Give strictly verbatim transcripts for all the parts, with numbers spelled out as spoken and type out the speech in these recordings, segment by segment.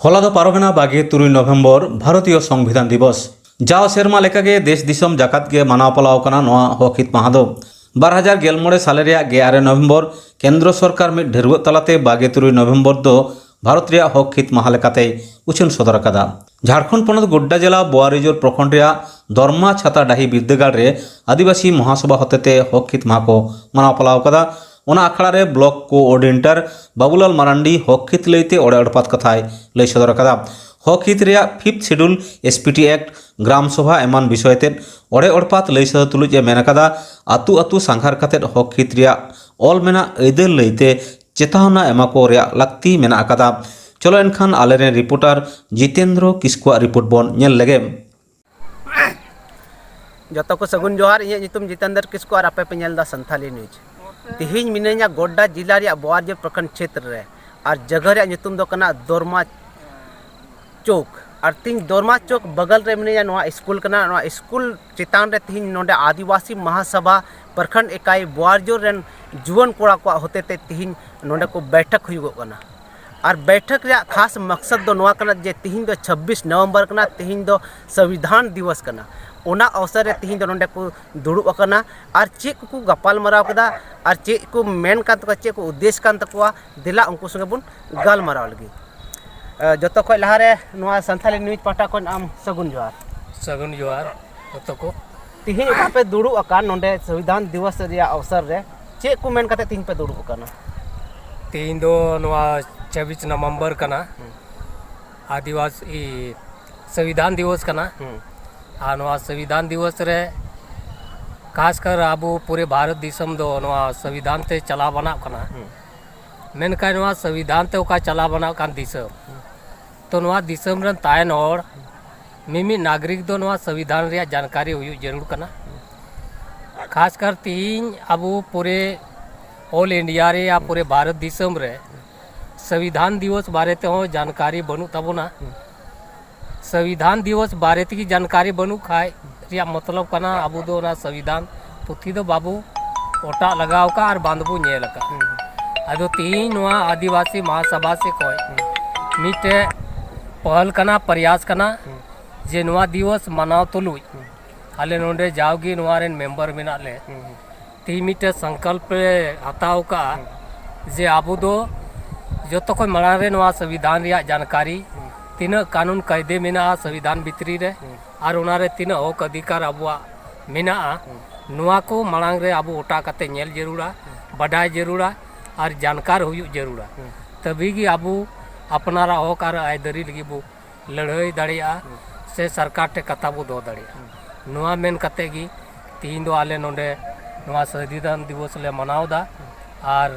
ᱦᱚᱞᱟ ᱫᱚ ᱯᱟᱨᱚᱢᱮᱱᱟ ᱵᱟᱜᱮ ᱛᱩᱨᱩᱭ ᱱᱚᱵᱷᱮᱢᱵᱚᱨ, ᱵᱷᱟᱨᱚᱛᱤᱭᱚ ᱥᱚᱝᱵᱤᱫᱷᱟᱱ ᱫᱤᱵᱚᱥ᱾ ᱡᱟᱣ ᱥᱮᱨᱢᱟ ᱞᱮᱠᱟᱜᱮ ᱫᱮᱥ ᱫᱤᱥᱚᱢ ᱡᱟᱠᱟᱛ ᱜᱮ ᱢᱟᱱᱟᱣ ᱯᱟᱞᱟᱣ ᱠᱟᱱᱟ ᱱᱚᱣᱟ ᱦᱚᱠ ᱦᱤᱛ ᱢᱟᱦᱟ ᱫᱚ᱾ ᱵᱟᱨ ᱦᱟᱡᱟᱨ ᱜᱮᱞ ᱢᱚᱬᱮ ᱥᱟᱞᱮ ᱨᱮᱭᱟᱜ ᱜᱮᱞ ᱟᱨᱮ ᱱᱚᱵᱷᱮᱢᱵᱚᱨ ᱠᱮᱱᱫᱨᱚ ᱥᱚᱨᱠᱟᱨ ᱢᱤᱫ ᱰᱷᱟᱹᱨᱣᱟᱹᱜ ᱛᱟᱞᱟᱛᱮ ᱵᱟᱜᱮ ᱛᱩᱨᱩᱭ ᱱᱚᱵᱷᱮᱢᱵᱚᱨ ᱫᱚ ᱵᱷᱟᱨᱚᱛ ᱨᱮᱭᱟᱜ ᱦᱚᱠ ᱦᱤᱛ ᱢᱟᱦᱟ ᱞᱮᱠᱟᱛᱮᱭ ᱩᱪᱷᱟᱹᱱ ᱥᱚᱫᱚᱨ ᱟᱠᱟᱫᱟ᱾ ᱡᱷᱟᱲᱠᱷᱚᱸᱰ ᱯᱚᱱᱚᱛ ᱜᱳᱰᱰᱟ ᱡᱮᱞᱟ ᱵᱳᱣᱟᱨᱤᱡᱳᱨ ᱯᱨᱚᱠᱷᱚᱸᱰ ᱨᱮᱭᱟᱜ ᱫᱚᱨᱢᱟ ᱪᱷᱟᱛᱟ ᱰᱟᱹᱦᱤ ᱵᱤᱨᱫᱟᱹᱜᱟᱲ ᱨᱮ ᱟᱹᱫᱤᱵᱟᱹᱥᱤ ᱢᱚᱦᱟᱥᱚᱵᱷᱟ ᱦᱚᱛᱮᱛᱮ ᱦᱚᱠ ᱦᱤᱛ ᱢᱟᱦᱟ ᱠᱚ ᱢᱟᱱᱟᱣ ᱯᱟᱞᱟᱣ ᱟᱠᱟᱫᱟ᱾ ᱚᱱᱟ ᱟᱠᱷᱲᱟ ᱨᱮ ᱵᱞᱚᱠ ᱠᱳᱚᱨᱰᱤᱱᱮᱴᱚᱨ ᱵᱟᱵᱩᱞᱟᱞ ᱢᱟᱨᱟᱱᱰᱤ ᱦᱚᱠ ᱦᱤᱛ ᱞᱟᱹᱭᱛᱮ ᱚᱲᱮ ᱚᱲᱯᱟᱛ ᱠᱟᱛᱷᱟᱭ ᱞᱟᱹᱭ ᱥᱚᱫᱚᱨ ᱟᱠᱟᱫᱟ᱾ ᱦᱚᱠ ᱦᱤᱛ ᱨᱮᱭᱟᱜ fifth schedule, SPT act, gram sabha ᱮᱢᱟᱱ ᱵᱤᱥᱚᱭ ᱛᱮᱫ ᱚᱲᱮ ᱚᱲᱯᱟᱛ ᱞᱟᱹᱭ ᱥᱚᱫᱚᱨ ᱛᱩᱞᱩᱡ ᱮ ᱢᱮᱱ ᱟᱠᱟᱫᱟ, ᱟᱹᱛᱩ ᱟᱹᱛᱩ ᱥᱟᱸᱜᱷᱟᱨ ᱠᱟᱛᱮᱫ ᱦᱚᱠ ᱦᱤᱛ ᱨᱮᱭᱟᱜ ᱚᱞ ᱢᱮᱱᱟᱜ ᱟᱹᱭᱫᱟᱹᱨ ᱞᱟᱹᱭᱛᱮ ᱪᱮᱛᱟᱣᱱᱟ ᱮᱢᱟ ᱠᱚ ᱨᱮᱭᱟᱜ ᱞᱟᱹᱠᱛᱤ ᱢᱮᱱᱟᱜ ᱟᱠᱟᱫᱟ᱾ ᱪᱚᱞᱚ ᱮᱱᱠᱷᱟᱱ ᱟᱞᱮᱨᱮᱱ ᱨᱤᱯᱳᱨᱴᱟᱨ ᱡᱤᱛᱮᱱᱫᱨᱚ ᱠᱤᱥᱠᱩᱣᱟᱜ ᱨᱤᱯᱳᱨᱴ ᱵᱚᱱ ᱧᱮᱞ ᱞᱮᱜᱮ᱾ ᱡᱚᱛᱚ ᱠᱚ ᱥᱟᱹᱜᱩᱱ ᱡᱚᱦᱟᱨ, ᱤᱧᱟᱹᱜ ᱧᱩᱛᱩᱢ ᱡᱤᱛᱮᱱᱫᱨᱚ ᱠᱤᱥᱠᱩ ᱟᱨ ᱟᱯᱮ ᱯᱮ ᱧᱮᱞ ᱮᱫᱟ ᱥᱟᱱᱛᱷᱟᱞᱤ ᱱᱤᱭᱩᱡᱽ᱾ ᱛᱤᱦᱤᱧ ᱢᱤᱱᱟᱹᱧᱟ ᱜᱳᱰᱰᱟ ᱡᱤᱞᱟ ᱨᱮᱭᱟᱜ ᱵᱳᱣᱟᱨᱡᱳᱨ ᱯᱨᱚᱠᱷᱚᱸᱰ ᱪᱷᱮᱛᱨᱚ ᱨᱮ, ᱟᱨ ᱡᱟᱭᱜᱟ ᱨᱮᱭᱟᱜ ᱧᱩᱛᱩᱢ ᱫᱚ ᱠᱟᱱᱟ ᱫᱚᱨᱢᱟ ᱪᱚᱠ᱾ ᱟᱨ ᱛᱤᱦᱤᱧ ᱫᱚᱨᱢᱟ ᱪᱚᱠ ᱵᱟᱜᱟᱞ ᱨᱮ ᱢᱤᱱᱟᱹᱧᱟ, ᱱᱚᱣᱟ ᱥᱠᱩᱞ ᱠᱟᱱᱟ᱾ ᱱᱚᱣᱟ ᱥᱠᱩᱞ ᱪᱮᱛᱟᱱ ᱨᱮ ᱛᱤᱦᱤᱧ ᱱᱚᱰᱮ ᱟᱹᱫᱤᱵᱟᱹᱥᱤ ᱢᱟᱦᱟᱥᱟᱵᱷᱟ ᱯᱨᱚᱠᱷᱚᱸᱰ ᱮᱠᱟᱭ ᱵᱳᱣᱟᱨᱡᱳᱨ ᱨᱮᱱ ᱡᱩᱣᱟᱹᱱ ᱠᱚᱲᱟ ᱠᱚᱣᱟᱜ ᱦᱚᱛᱮᱛᱮ ᱛᱤᱦᱤᱧ ᱱᱚᱰᱮ ᱠᱚ ᱵᱮᱴᱷᱚᱠ ᱦᱩᱭᱩᱜᱚᱜ ᱠᱟᱱᱟ᱾ ᱟᱨ ᱵᱮᱴᱷᱚᱠ ᱨᱮᱭᱟᱜ ᱠᱷᱟᱥ ᱢᱚᱠᱥᱚᱫ ᱫᱚ ᱱᱚᱣᱟ ᱠᱟᱱᱟ ᱡᱮ ᱛᱤᱦᱤᱧ ᱫᱚ ᱪᱷᱟᱵᱵᱤᱥ ᱱᱚᱵᱷᱮᱢᱵᱚᱨ ᱠᱟᱱᱟ, ᱛᱤᱦᱤᱧ ᱫᱚ ᱥᱚᱝᱵᱤᱫᱷᱟᱱ ᱫᱤᱵᱚᱥ ᱠᱟᱱᱟ᱾ ᱚᱱᱟ ᱚᱣᱥᱚᱨ ᱨᱮ ᱛᱤᱦᱤᱧ ᱫᱚ ᱱᱚᱰᱮ ᱠᱚ ᱫᱩᱲᱩᱵ ᱟᱠᱟᱱᱟ᱾ ᱟᱨ ᱪᱮᱫ ᱠᱚᱠᱚ ᱜᱟᱯᱟᱞ ᱢᱟᱨᱟᱣ ᱠᱮᱫᱟ, ᱟᱨ ᱪᱮᱫ ᱠᱚ ᱢᱮᱱ ᱠᱟᱱ ᱛᱟᱠᱚᱣᱟ, ᱪᱮᱫ ᱠᱚ ᱩᱫᱽᱫᱮᱥ ᱠᱟᱱ ᱛᱟᱠᱚᱣᱟ, ᱫᱮᱞᱟ ᱩᱱᱠᱩ ᱥᱚᱸᱜᱮ ᱵᱚᱱ ᱜᱟᱞᱢᱟᱨᱟᱣ ᱞᱟᱹᱜᱤᱫ᱾ ᱮ, ᱡᱚᱛᱚ ᱠᱷᱚᱱ ᱞᱟᱦᱟᱨᱮ ᱱᱚᱣᱟ ᱥᱟᱱᱛᱷᱟᱞᱤ ᱱᱤᱭᱩᱡᱽ ᱯᱟᱦᱴᱟ ᱠᱷᱚᱱ ᱟᱢ ᱥᱟᱹᱜᱩᱱ ᱡᱚᱦᱟᱨ᱾ ᱥᱟᱹᱜᱩᱱ ᱡᱚᱦᱟᱨ ᱡᱚᱛᱚ ᱠᱚ᱾ ᱛᱤᱦᱤᱧ ᱚᱠᱟ ᱯᱮ ᱫᱩᱲᱩᱵ ᱟᱠᱟᱱ ᱱᱚᱰᱮ ᱥᱚᱝᱵᱤᱫᱷᱟᱱ ᱫᱤᱵᱚᱥ ᱨᱮᱭᱟᱜ ᱚᱣᱥᱚᱨ ᱨᱮ, ᱪᱮᱫ ᱠᱚ ᱢᱮᱱ ᱠᱟᱛᱮ ᱛᱤᱦᱤᱧ ᱯᱮ ᱫᱩᱲᱩᱵ ᱟᱠᱟᱱᱟ? ᱛᱤᱦᱤᱧ ᱫᱚ ᱱᱚᱣᱟ ᱪᱷᱟᱵᱵᱤᱥ ᱱᱚᱵᱷᱮᱢᱵᱚᱨ ᱠᱟᱱᱟ, ᱦᱩᱸ᱾ ᱟᱹᱫᱤᱵᱟᱹᱥᱤ ᱥᱚᱝᱵᱤᱫᱷᱟᱱ ᱫᱤᱵᱚᱥ ᱠᱟᱱᱟ᱾ ᱦᱩᱸ᱾ ᱟᱨ ᱱᱚᱣᱟ ᱥᱚᱝᱵᱤᱫᱷᱟᱱ ᱫᱤᱵᱚᱥ ᱨᱮ ᱠᱷᱟᱥ ᱠᱟᱨ ᱟᱵᱚ ᱯᱩᱨᱟᱹ ᱵᱷᱟᱨᱚᱛ ᱫᱤᱥᱚᱢ ᱫᱚ ᱱᱚᱣᱟ ᱥᱚᱝᱵᱤᱫᱷᱟᱱ ᱛᱮ ᱪᱟᱞᱟᱣ ᱵᱟᱱᱟᱜ ᱠᱟᱱᱟ᱾ ᱦᱩᱸ᱾ ᱢᱮᱱᱠᱷᱟᱱ ᱱᱚᱣᱟ ᱥᱚᱝᱵᱤᱫᱷᱟᱱ ᱛᱮ ᱚᱠᱟ ᱪᱟᱞᱟᱣ ᱵᱟᱱᱟᱜ ᱠᱟᱱ ᱫᱤᱥᱚᱢ, ᱛᱚ ᱱᱚᱣᱟ ᱫᱤᱥᱚᱢ ᱨᱮᱱ ᱛᱟᱦᱮᱱ ᱦᱚᱲ ᱢᱤᱢᱤᱫ ᱱᱟᱜᱚᱨᱤᱠ ᱫᱚ ᱱᱚᱣᱟ ᱥᱚᱝᱵᱤᱫᱷᱟᱱ ᱨᱮᱭᱟᱜ ᱡᱟᱱᱠᱟᱨᱤ ᱦᱩᱭᱩᱜ ᱡᱟᱹᱨᱩᱲ ᱠᱟᱱᱟ᱾ ᱠᱷᱟᱥ ᱠᱟᱨ ᱛᱤᱦᱤᱧ ᱟᱵᱚ ᱯᱩᱨᱟᱹ ᱚᱞ ᱤᱱᱰᱤᱭᱟ ᱨᱮ ᱭᱟ ᱯᱩᱨᱟᱹ ᱵᱷᱟᱨᱚᱛ ᱫᱤᱥᱚᱢ ᱨᱮ ᱥᱚᱝᱵᱤᱫᱷᱟᱱ ᱫᱤᱵᱚᱥ ᱵᱟᱨᱮ ᱛᱮᱦᱚᱸ ᱡᱟᱱᱠᱟᱨᱤ ᱵᱟᱹᱱᱩᱜ ᱛᱟᱵᱚᱱᱟ᱾ ᱥᱚᱝᱵᱤᱫᱷᱟᱱ ᱫᱤᱵᱚᱥ ᱵᱟᱨᱮ ᱛᱮᱜᱮ ᱡᱟᱱᱠᱟᱨᱤ ᱵᱟᱹᱱᱩᱜ ᱠᱷᱟᱡ ᱨᱮᱭᱟᱜ ᱢᱚᱛᱞᱚᱵ ᱠᱟᱱᱟ ᱟᱵᱚ ᱫᱚ ᱚᱱᱟ ᱥᱚᱝᱵᱤᱫᱷᱟᱱ ᱯᱩᱛᱷᱤ ᱫᱚ ᱵᱟᱵᱚ ᱚᱴᱟᱜ ᱞᱟᱜᱟᱣ ᱠᱟᱜ ᱟᱨ ᱵᱟᱝ ᱫᱚᱵᱚ ᱧᱮᱞ ᱟᱠᱟᱫ᱾ ᱦᱩᱸ᱾ ᱟᱫᱚ ᱛᱤᱦᱤᱧ ᱱᱚᱣᱟ ᱟᱹᱫᱤᱵᱟᱹᱥᱤ ᱢᱟᱦᱟᱥᱟᱵᱷᱟ ᱥᱮᱫ ᱠᱷᱚᱱ ᱦᱩᱸ᱾ ᱢᱤᱫᱴᱮᱡ ᱯᱟᱦᱟᱞ ᱠᱟᱱᱟ, ᱯᱨᱚᱭᱟᱥ ᱠᱟᱱᱟ ᱦᱩᱸ᱾ ᱡᱮ ᱱᱚᱣᱟ ᱫᱤᱵᱚᱥ ᱢᱟᱱᱟᱣ ᱛᱩᱞᱩᱡ ᱦᱩᱸ᱾ ᱟᱞᱮ ᱱᱚᱰᱮ ᱡᱟᱣᱜᱮ ᱱᱚᱣᱟ ᱨᱮᱱ ᱢᱮᱢᱵᱟᱨ ᱢᱮᱱᱟᱜ ᱞᱮ, ᱦᱩᱸ, ᱦᱩᱸ᱾ ᱛᱮᱦᱮᱧ ᱢᱤᱫᱴᱮᱱ ᱥᱚᱝᱠᱚᱞᱯ ᱞᱮ ᱦᱟᱛᱟᱣ ᱠᱟᱜᱼᱟ ᱦᱩᱸ᱾ ᱡᱮ ᱟᱵᱚ ᱫᱚ ᱡᱚᱛᱚ ᱠᱷᱚᱱ ᱢᱟᱲᱟᱝ ᱨᱮ ᱱᱚᱣᱟ ᱥᱚᱝᱵᱤᱫᱷᱟᱱ ᱨᱮᱭᱟᱜ ᱡᱟᱱᱠᱟᱨᱤ, ᱦᱩᱸ᱾ ᱛᱤᱱᱟᱹᱜ ᱠᱟᱹᱱᱩᱱ ᱠᱟᱭᱫᱮ ᱢᱮᱱᱟᱜᱼᱟ ᱥᱚᱝᱵᱤᱫᱷᱟᱱ ᱵᱷᱤᱛᱨᱤ ᱨᱮ, ᱦᱩᱸ᱾ ᱟᱨ ᱚᱱᱟ ᱨᱮ ᱛᱤᱱᱟᱹᱜ ᱦᱚᱠ ᱚᱫᱷᱤᱠᱟᱨ ᱟᱵᱚᱣᱟᱜ ᱢᱮᱱᱟᱜᱼᱟ, ᱦᱩᱸ᱾ ᱱᱚᱣᱟ ᱠᱚ ᱢᱟᱲᱟᱝ ᱨᱮ ᱟᱵᱚ ᱚᱴᱟ ᱠᱟᱛᱮ ᱧᱮᱞ ᱡᱟᱹᱨᱩᱲᱟ, ᱦᱩᱸ᱾ ᱵᱟᱰᱟᱭ ᱡᱟᱹᱨᱩᱲᱟ ᱟᱨ ᱡᱟᱱᱠᱟᱨ ᱦᱩᱭᱩᱜ ᱡᱟᱹᱨᱩᱲᱟ᱾ ᱦᱩᱸ᱾ ᱛᱚᱵᱮ ᱜᱮ ᱟᱵᱚ ᱟᱯᱱᱟᱨᱟᱜ ᱦᱚᱠ ᱟᱨ ᱟᱹᱭᱫᱟᱹᱨᱤ ᱞᱟᱹᱜᱤᱫ ᱵᱚ ᱞᱟᱹᱲᱦᱟᱹᱭ ᱫᱟᱲᱮᱭᱟᱜᱼᱟ ᱦᱩᱸ᱾ ᱥᱮ ᱥᱚᱨᱠᱟᱨ ᱴᱷᱮᱱ ᱠᱟᱛᱷᱟ ᱵᱚ ᱫᱚᱦᱚ ᱫᱟᱲᱮᱭᱟᱜᱼᱟ᱾ ᱦᱩᱸ᱾ ᱱᱚᱣᱟ ᱢᱮᱱ ᱠᱟᱛᱮ ᱜᱮ ᱛᱮᱦᱮᱧ ᱫᱚ ᱟᱞᱮ ᱱᱚᱰᱮ ᱱᱚᱣᱟ ᱥᱚᱝᱵᱤᱫᱷᱟᱱ ᱫᱤᱵᱚᱥ ᱞᱮ ᱢᱟᱱᱟᱣ ᱮᱫᱟ᱾ ᱟᱨ,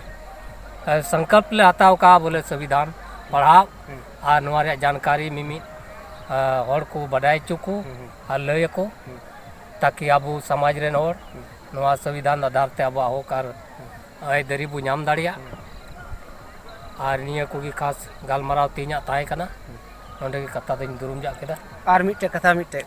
ᱟᱨ ᱥᱚᱝᱠᱚᱞᱯ ᱞᱮ ᱦᱟᱛᱟᱣ ᱠᱟᱜᱼᱟ ᱵᱚᱞᱮ ᱥᱚᱝᱵᱤᱫᱷᱟᱱ ᱯᱟᱲᱦᱟᱣ ᱦᱩᱸ᱾ ᱟᱨ ᱱᱚᱣᱟ ᱨᱮᱭᱟᱜ ᱡᱟᱱᱠᱟᱨᱤ ᱢᱤᱢᱤᱫ, ᱟ, ᱦᱚᱲ ᱠᱚ ᱵᱟᱰᱟᱭ ᱦᱚᱪᱚ ᱠᱚ ᱦᱩᱸ, ᱦᱩᱸ᱾ ᱟᱨ ᱞᱟᱹᱭ ᱟᱠᱚ, ᱦᱩᱸ᱾ ᱛᱟᱠᱤ ᱟᱵᱚ ᱥᱚᱢᱟᱡᱽ ᱨᱮᱱ ᱦᱚᱲ ᱦᱩᱸ᱾ ᱱᱚᱣᱟ ᱥᱚᱝᱵᱤᱫᱷᱟᱱ ᱟᱫᱷᱟᱨ ᱛᱮ ᱟᱵᱚᱣᱟᱜ ᱦᱚᱠ ᱟᱨ ᱦᱩᱸ᱾ ᱟᱹᱭᱫᱟᱹᱨᱤ ᱵᱚ ᱧᱟᱢ ᱫᱟᱲᱮᱭᱟᱜ᱾ ᱦᱩᱸ᱾ ᱟᱨ ᱱᱤᱭᱟᱹ ᱠᱚᱜᱮ ᱠᱷᱟᱥ ᱜᱟᱞᱢᱟᱨᱟᱣ ᱛᱮᱦᱮᱧᱟᱜ ᱛᱟᱦᱮᱸ ᱠᱟᱱᱟ᱾ ᱦᱩᱸ᱾ ᱱᱚᱸᱰᱮ ᱜᱮ ᱠᱟᱛᱷᱟ ᱫᱚᱧ ᱫᱩᱨᱩᱢ ᱡᱟᱜ ᱠᱮᱫᱟ᱾ ᱟᱨ ᱢᱤᱫᱴᱮᱡ ᱠᱟᱛᱷᱟ, ᱢᱤᱫᱴᱮᱡ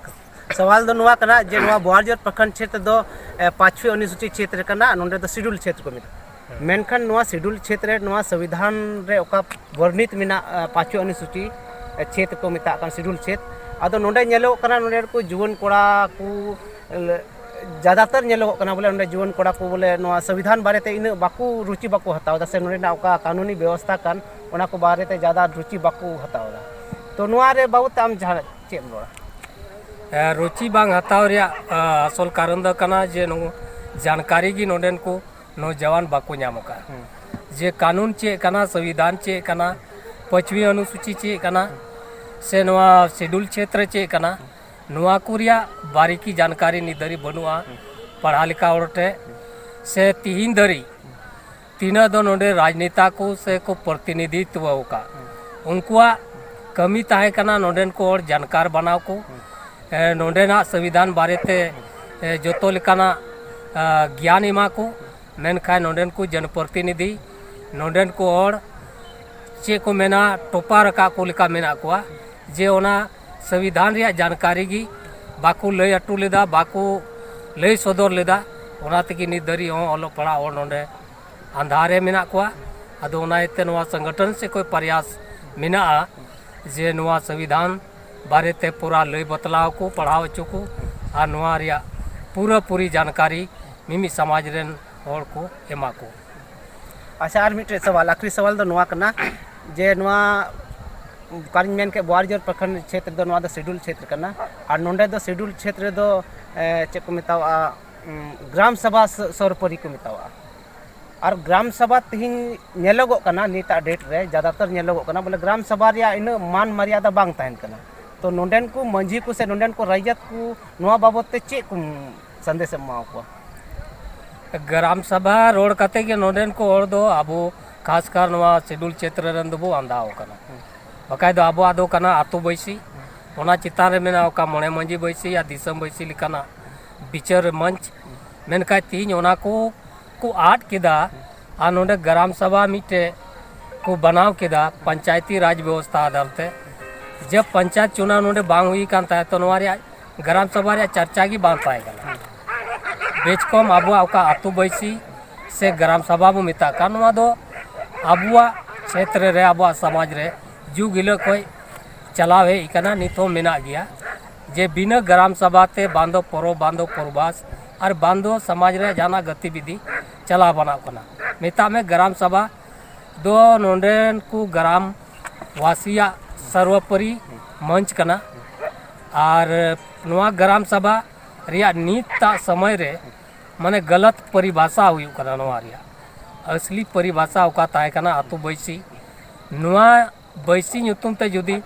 ᱥᱚᱣᱟᱞ ᱫᱚ ᱱᱚᱣᱟ ᱠᱟᱱᱟ ᱡᱮ ᱱᱚᱣᱟ ᱵᱳᱣᱟᱞᱡᱳᱨ ᱯᱨᱚᱠᱷᱚᱸᱰ ᱪᱷᱮᱛᱨᱚ ᱫᱚ, ᱮ, ᱯᱟᱸᱪᱣᱤ ᱚᱱᱩᱥᱩᱪᱤ ᱪᱷᱮᱛᱨᱚ ᱠᱟᱱᱟ, ᱱᱚᱸᱰᱮ ᱫᱚ ᱥᱤᱰᱩᱞ ᱪᱷᱮᱛᱨᱚ ᱠᱚ ᱢᱮᱛᱟᱜᱼᱟ᱾ ᱦᱮᱸ᱾ ᱢᱮᱱᱠᱷᱟᱱ ᱱᱚᱣᱟ ᱥᱤᱰᱩᱞ ᱪᱷᱮᱛᱨᱚ ᱨᱮ ᱱᱚᱣᱟ ᱥᱚᱝᱵᱤᱫᱷᱟᱱ ᱨᱮ ᱚᱠᱟ ᱵᱚᱨᱱᱤᱛ ᱢᱮᱱᱟᱜ, ᱮ, ᱯᱟᱸᱪᱣᱤ ᱚᱱᱩᱥᱩᱪᱤ, ᱮ, ᱪᱷᱮᱛᱨᱚ ᱠᱚ ᱢᱮᱛᱟᱜ ᱠᱟᱱ ᱥᱤᱰᱩᱞ ᱪᱷᱮᱛᱨᱚ, ᱟᱫᱚ ᱱᱚᱸᱰᱮ ᱧᱮᱞᱚᱜ ᱠᱟᱱᱟ ᱱᱚᱸᱰᱮ ᱠᱚ ᱡᱩᱣᱟᱹᱱ ᱠᱚᱲᱟ ᱠᱚ, ᱮ, ᱡᱟᱫᱟᱛᱟᱨ ᱧᱮᱞᱚᱜᱚᱜ ᱠᱟᱱᱟ ᱵᱚᱞᱮ ᱱᱚᱸᱰᱮ ᱡᱩᱣᱟᱹᱱ ᱠᱚᱲᱟ ᱠᱚ ᱵᱚᱞᱮ ᱱᱚᱣᱟ ᱥᱚᱝᱵᱤᱫᱷᱟᱱ ᱵᱟᱨᱮᱛᱮ ᱤᱱᱟᱹᱜ ᱵᱟᱠᱚ ᱨᱩᱪᱤ ᱵᱟᱠᱚ ᱦᱟᱛᱟᱣ ᱮᱫᱟ ᱥᱮ ᱱᱚᱸᱰᱮᱱᱟᱜ ᱚᱠᱟ ᱠᱟᱹᱱᱩᱱᱤ ᱵᱮᱵᱚᱥᱛᱷᱟ ᱠᱟᱱ ᱚᱱᱟ ᱠᱚ ᱵᱟᱨᱮᱛᱮ ᱡᱟᱫᱟ ᱨᱩᱪᱤ ᱵᱟᱠᱚ ᱦᱟᱛᱟᱣ ᱮᱫᱟ᱾ ᱛᱚ ᱱᱚᱣᱟ ᱨᱮ ᱵᱟᱵᱚᱫ ᱛᱮ ᱟᱢ ᱡᱟᱦᱟᱸ ᱪᱮᱫ ᱮᱢ ᱨᱚᱲᱟ? ᱮ, ᱨᱩᱪᱤ ᱵᱟᱝ ᱦᱟᱛᱟᱣ ᱨᱮᱭᱟᱜ, ᱟ, ᱟᱥᱚᱞ ᱠᱟᱨᱚᱱ ᱫᱚ ᱠᱟᱱᱟ ᱡᱮ ᱱᱚᱣᱟ ᱡᱟᱱᱠᱟᱨᱤ ᱜᱮ ᱱᱚᱰᱮᱱ ᱠᱚ ᱱᱚᱣᱡᱟᱣᱟᱱ ᱵᱟᱠᱚ ᱧᱟᱢ ᱟᱠᱟᱫᱼᱟ᱾ ᱦᱩᱸ᱾ ᱡᱮ ᱠᱟᱹᱱᱩᱱ ᱪᱮᱫ ᱠᱟᱱᱟ, ᱥᱚᱝᱵᱤᱫᱷᱟᱱ ᱪᱮᱫ ᱠᱟᱱᱟ, ᱯᱟᱸᱪᱣᱤ ᱚᱱᱩᱥᱩᱪᱤ ᱪᱮᱫ ᱠᱟᱱᱟ, ᱥᱮ ᱱᱚᱣᱟ ᱥᱤᱰᱩᱞ ᱪᱷᱮᱛᱨᱚ ᱪᱮᱫ ᱠᱟᱱᱟ, ᱱᱚᱣᱟ ᱠᱚ ᱨᱮᱭᱟᱜ ᱵᱟᱨᱤᱠᱤ ᱡᱟᱱᱠᱟᱨᱤ ᱱᱤᱛ ᱫᱷᱟᱹᱨᱤᱡ ᱵᱟᱹᱱᱩᱜᱼᱟ᱾ ᱦᱩᱸ᱾ ᱯᱟᱲᱦᱟᱣ ᱞᱮᱠᱟ ᱦᱚᱲ ᱴᱷᱮᱱ ᱥᱮ ᱛᱤᱦᱤᱧ ᱫᱷᱟᱹᱨᱤᱡ ᱛᱤᱱᱟᱹᱜ ᱫᱚ ᱱᱚᱰᱮ ᱨᱟᱡᱽᱱᱮᱛᱟ ᱠᱚ ᱥᱮ ᱠᱚ ᱯᱨᱚᱛᱤᱱᱤᱫᱷᱤᱛᱣᱚ ᱟᱠᱟᱫ, ᱦᱩᱸ᱾ ᱩᱱᱠᱩᱣᱟᱜ ᱠᱟᱹᱢᱤ ᱛᱟᱦᱮᱸ ᱠᱟᱱᱟ ᱱᱚᱰᱮᱱ ᱠᱚ ᱦᱚᱲ ᱡᱟᱱᱠᱟᱨ ᱵᱟᱱᱟᱣ ᱠᱚ, ᱦᱩᱸ᱾ ᱮ, ᱱᱚᱰᱮᱱᱟᱜ ᱥᱚᱝᱵᱤᱫᱷᱟᱱ ᱵᱟᱨᱮᱛᱮ, ᱮ, ᱡᱚᱛᱚ ᱞᱮᱠᱟᱱᱟᱜ, ᱟ, ᱜᱮᱭᱟᱱ ᱮᱢᱟ ᱠᱚ, ᱢᱮᱱᱠᱷᱟᱱ ᱱᱚᱰᱮᱱ ᱠᱚ ᱡᱚᱱᱯᱨᱚᱛᱤᱱᱤᱫᱷᱤ, ᱱᱚᱰᱮᱱ ᱠᱚ ᱦᱚᱲ ᱪᱮᱫ ᱠᱚ ᱢᱮᱱᱟ, ᱴᱚᱯᱟᱨ ᱟᱠᱟᱫ ᱠᱚ ᱞᱮᱠᱟ ᱢᱮᱱᱟᱜ ᱠᱚᱣᱟ, ᱡᱮ ᱚᱱᱟ ᱥᱚᱝᱵᱤᱫᱷᱟᱱ ᱨᱮᱭᱟᱜ ᱡᱟᱱᱠᱟᱨᱤ ᱜᱮ ᱵᱟᱠᱚ ᱞᱟᱹᱭ ᱦᱚᱴᱚ ᱞᱮᱫᱟ, ᱵᱟᱠᱚ ᱞᱟᱹᱭ ᱥᱚᱫᱚᱨ ᱞᱮᱫᱟ᱾ ᱚᱱᱟ ᱛᱮᱜᱮ ᱱᱤᱛ ᱫᱷᱟᱹᱨᱤᱡ ᱦᱚᱸ ᱚᱞᱚᱜ ᱯᱟᱲᱦᱟᱜ ᱦᱚᱲ ᱱᱚᱰᱮ ᱟᱸᱫᱷᱟᱨ ᱨᱮ ᱢᱮᱱᱟᱜ ᱠᱚᱣᱟ᱾ ᱟᱫᱚ ᱚᱱᱟ ᱤᱭᱟᱹᱛᱮ ᱱᱚᱣᱟ ᱥᱚᱝᱜᱚᱴᱷᱚᱱ ᱥᱮᱫ ᱠᱷᱚᱱ ᱯᱨᱚᱭᱟᱥ ᱢᱮᱱᱟᱜᱼᱟ ᱡᱮ ᱱᱚᱣᱟ ᱥᱚᱝᱵᱤᱫᱷᱟᱱ ᱵᱟᱨᱮᱛᱮ ᱯᱩᱨᱟᱹ ᱞᱟᱹᱭ ᱵᱟᱛᱞᱟᱣ ᱠᱚ, ᱯᱟᱲᱦᱟᱣ ᱦᱚᱪᱚ ᱠᱚ ᱟᱨ ᱱᱚᱣᱟ ᱨᱮᱭᱟᱜ ᱯᱩᱨᱟᱹ ᱯᱩᱨᱤ ᱡᱟᱱᱠᱟᱨᱤ ᱢᱤᱢᱤᱫ ᱥᱚᱢᱟᱡᱽ ᱨᱮᱱ ᱦᱚᱲ ᱠᱚ ᱮᱢᱟ ᱠᱚ᱾ ᱟᱪᱪᱷᱟ, ᱟᱨ ᱢᱤᱫᱴᱮᱡ ᱥᱟᱣᱟᱞ, ᱟᱠᱷᱨᱤ ᱥᱟᱣᱟᱞ ᱫᱚ ᱱᱚᱣᱟ ᱠᱟᱱᱟ ᱡᱮ ᱱᱚᱣᱟ ᱚᱠᱟᱨᱤᱧ ᱢᱮᱱ ᱠᱮᱫ ᱵᱳᱣᱟᱨᱤᱡᱳᱨ ᱯᱨᱚᱠᱷᱚᱸᱰ ᱪᱷᱮᱛᱨᱚ ᱫᱚ ᱱᱚᱣᱟ ᱫᱚ ᱥᱤᱰᱩᱞ ᱪᱷᱮᱛᱨᱚ ᱠᱟᱱᱟ, ᱟᱨ ᱱᱚᱰᱮ ᱫᱚ ᱥᱤᱰᱩᱞ ᱪᱷᱮᱛᱨᱚ ᱫᱚ, ᱮ, ᱪᱮᱫ ᱠᱚ ᱢᱮᱛᱟᱣᱟᱜᱼᱟ, ᱩᱸ, ᱜᱨᱟᱢ ᱥᱚᱵᱷᱟ ᱥᱚ-, ᱥᱚᱨᱯᱚᱨᱤ ᱠᱚ ᱢᱮᱛᱟᱣᱟᱜᱼᱟ᱾ ᱟᱨ ᱜᱨᱟᱢ ᱥᱚᱵᱷᱟ ᱛᱮᱦᱮᱧ ᱧᱮᱞᱚᱜᱚᱜ ᱠᱟᱱᱟ, ᱱᱤᱛᱟᱜ ᱰᱮᱴ ᱨᱮ ᱡᱟᱫᱟᱛᱚᱨ ᱧᱮᱞᱚᱜᱚᱜ ᱠᱟᱱᱟ ᱵᱚᱞᱮ ᱜᱨᱟᱢ ᱥᱚᱵᱷᱟ ᱨᱮᱭᱟᱜ ᱤᱱᱟᱹᱜ ᱢᱟᱱ ᱢᱟᱨᱭᱟᱫᱟ ᱵᱟᱝ ᱛᱟᱦᱮᱱ ᱠᱟᱱᱟ᱾ ᱛᱚ ᱱᱚᱰᱮᱱ ᱠᱚ ᱢᱟᱹᱡᱷᱤ ᱠᱚ ᱥᱮ ᱱᱚᱰᱮᱱ ᱠᱚ ᱨᱟᱭᱡᱟᱛ ᱠᱚ ᱱᱚᱣᱟ ᱵᱟᱵᱚᱛ ᱛᱮ ᱪᱮᱫ ᱠᱚ ᱥᱟᱸᱫᱮᱥ ᱮᱢ ᱮᱢᱟ ᱠᱚᱣᱟ? ᱜᱨᱟᱢ ᱥᱚᱵᱷᱟ ᱨᱚᱲ ᱠᱟᱛᱮ ᱜᱮ ᱱᱚᱰᱮᱱ ᱠᱚ ᱦᱚᱲ ᱫᱚ ᱟᱵᱚ ᱠᱷᱟᱥ ᱠᱟᱨ ᱱᱚᱣᱟ ᱥᱤᱰᱩᱞ ᱪᱷᱮᱛᱨᱚ ᱨᱮᱱ ᱫᱚᱵᱚ ᱟᱸᱫᱟᱣ ᱟᱠᱟᱱᱟ᱾ ᱵᱟᱠᱷᱟᱡ ᱫᱚ ᱟᱵᱚᱣᱟᱜ ᱫᱚ ᱠᱟᱱᱟ ᱟᱹᱛᱩ ᱵᱟᱹᱭᱥᱤ, ᱚᱱᱟ ᱪᱮᱛᱟᱱ ᱨᱮ ᱢᱮᱱᱟᱜ ᱚᱠᱟ ᱢᱚᱬᱮ ᱢᱟᱹᱡᱷᱤ ᱵᱟᱹᱭᱥᱤ ᱟᱨ ᱫᱤᱥᱚᱢ ᱵᱟᱹᱭᱥᱤ ᱞᱮᱠᱟᱱᱟᱜ ᱵᱤᱪᱟᱹᱨ ᱢᱚᱧᱪ᱾ ᱢᱮᱱᱠᱷᱟᱡ ᱛᱤᱦᱤᱧ ᱚᱱᱟ ᱠᱚ ᱠᱚ ᱟᱫ ᱠᱮᱫᱟ ᱟᱨ ᱱᱚᱰᱮ ᱜᱨᱟᱢ ᱥᱚᱵᱷᱟ ᱢᱤᱫᱴᱮᱡ ᱠᱚ ᱵᱮᱱᱟᱣ ᱠᱮᱫᱟ ᱯᱚᱧᱪᱟᱭᱮᱛᱤ ᱨᱟᱡᱽ ᱵᱮᱵᱚᱥᱛᱷᱟ ᱟᱫᱷᱟᱨ ᱛᱮ᱾ ᱡᱮ ᱯᱚᱧᱪᱟᱭᱮᱛ ᱪᱩᱱᱟᱣ ᱱᱚᱰᱮ ᱵᱟᱝ ᱦᱩᱭ ᱠᱟᱱ ᱛᱟᱦᱮᱸ, ᱛᱚ ᱱᱚᱣᱟ ᱨᱮᱭᱟᱜ ᱜᱨᱟᱢ ᱥᱚᱵᱷᱟ ᱨᱮᱭᱟᱜ ᱪᱟᱨᱪᱟ ᱜᱮ ᱵᱟᱝ ᱛᱟᱦᱮᱸ ᱠᱟᱱᱟ᱾ ᱵᱮᱪᱠᱚᱢ ᱟᱵᱚᱣᱟᱜ ᱚᱠᱟ ᱟᱹᱛᱩ ᱵᱟᱹᱭᱥᱤ ᱥᱮ ᱜᱨᱟᱢ ᱥᱚᱵᱷᱟ ᱵᱚ ᱢᱮᱛᱟᱜ ᱠᱟᱱ, ᱱᱚᱣᱟ ᱫᱚ ᱟᱵᱚᱣᱟᱜ ᱪᱷᱮᱛᱨᱚ ᱨᱮ, ᱟᱵᱚᱣᱟᱜ ᱥᱚᱢᱟᱡᱽ ᱨᱮ ᱡᱩᱜᱽ ᱦᱤᱞᱳᱜ ᱠᱷᱚᱱ ᱪᱟᱞᱟᱣ ᱦᱮᱡ ᱟᱠᱟᱱᱟ, ᱱᱤᱛ ᱦᱚᱸ ᱢᱮᱱᱟᱜ ᱜᱮᱭᱟ᱾ ᱡᱮ ᱵᱤᱱᱟᱹ ᱜᱨᱟᱢ ᱥᱚᱵᱷᱟ ᱛᱮ ᱵᱟᱝ ᱫᱚ ᱯᱚᱨᱚᱵᱽ, ᱵᱟᱝ ᱫᱚ ᱯᱚᱨᱵᱟᱥ, ᱟᱨ ᱵᱟᱝ ᱫᱚ ᱥᱚᱢᱟᱡᱽ ᱨᱮᱭᱟᱜ ᱡᱟᱦᱟᱱᱟᱜ ᱜᱚᱛᱤᱵᱤᱫᱷᱤ ᱪᱟᱞᱟᱣ ᱵᱟᱱᱟᱜ ᱠᱟᱱᱟ᱾ ᱢᱮᱛᱟᱜ ᱢᱮ ᱜᱨᱟᱢ ᱥᱚᱵᱷᱟ ᱫᱚ ᱱᱚᱰᱮᱱ ᱠᱚ ᱜᱨᱟᱢ ᱣᱟᱥᱤᱭᱟᱜ ᱥᱚᱨᱵᱚᱯᱚᱨᱤ ᱢᱚᱧᱪ ᱠᱟᱱᱟ᱾ ᱟᱨ ᱱᱚᱣᱟ ᱜᱨᱟᱢ ᱥᱚᱵᱷᱟ ᱨᱮᱭᱟᱜ ᱱᱤᱛᱟᱜ ᱥᱚᱢᱚᱭ ᱨᱮ ᱢᱟᱱᱮ ᱜᱟᱞᱟᱛ ᱯᱚᱨᱤᱵᱷᱟᱥᱟ ᱦᱩᱭᱩᱜ ᱠᱟᱱᱟ ᱱᱚᱣᱟ ᱨᱮᱭᱟᱜ᱾ ᱟᱥᱞᱤ ᱯᱚᱨᱤᱵᱷᱟᱥᱟ ᱚᱠᱟ ᱛᱟᱦᱮᱸ ᱠᱟᱱᱟ ᱟᱹᱛᱩ ᱵᱟᱹᱭᱥᱤ, ᱱᱚᱣᱟ ᱵᱟᱹᱭᱥᱤ ᱧᱩᱛᱩᱢ ᱛᱮ ᱡᱩᱫᱤ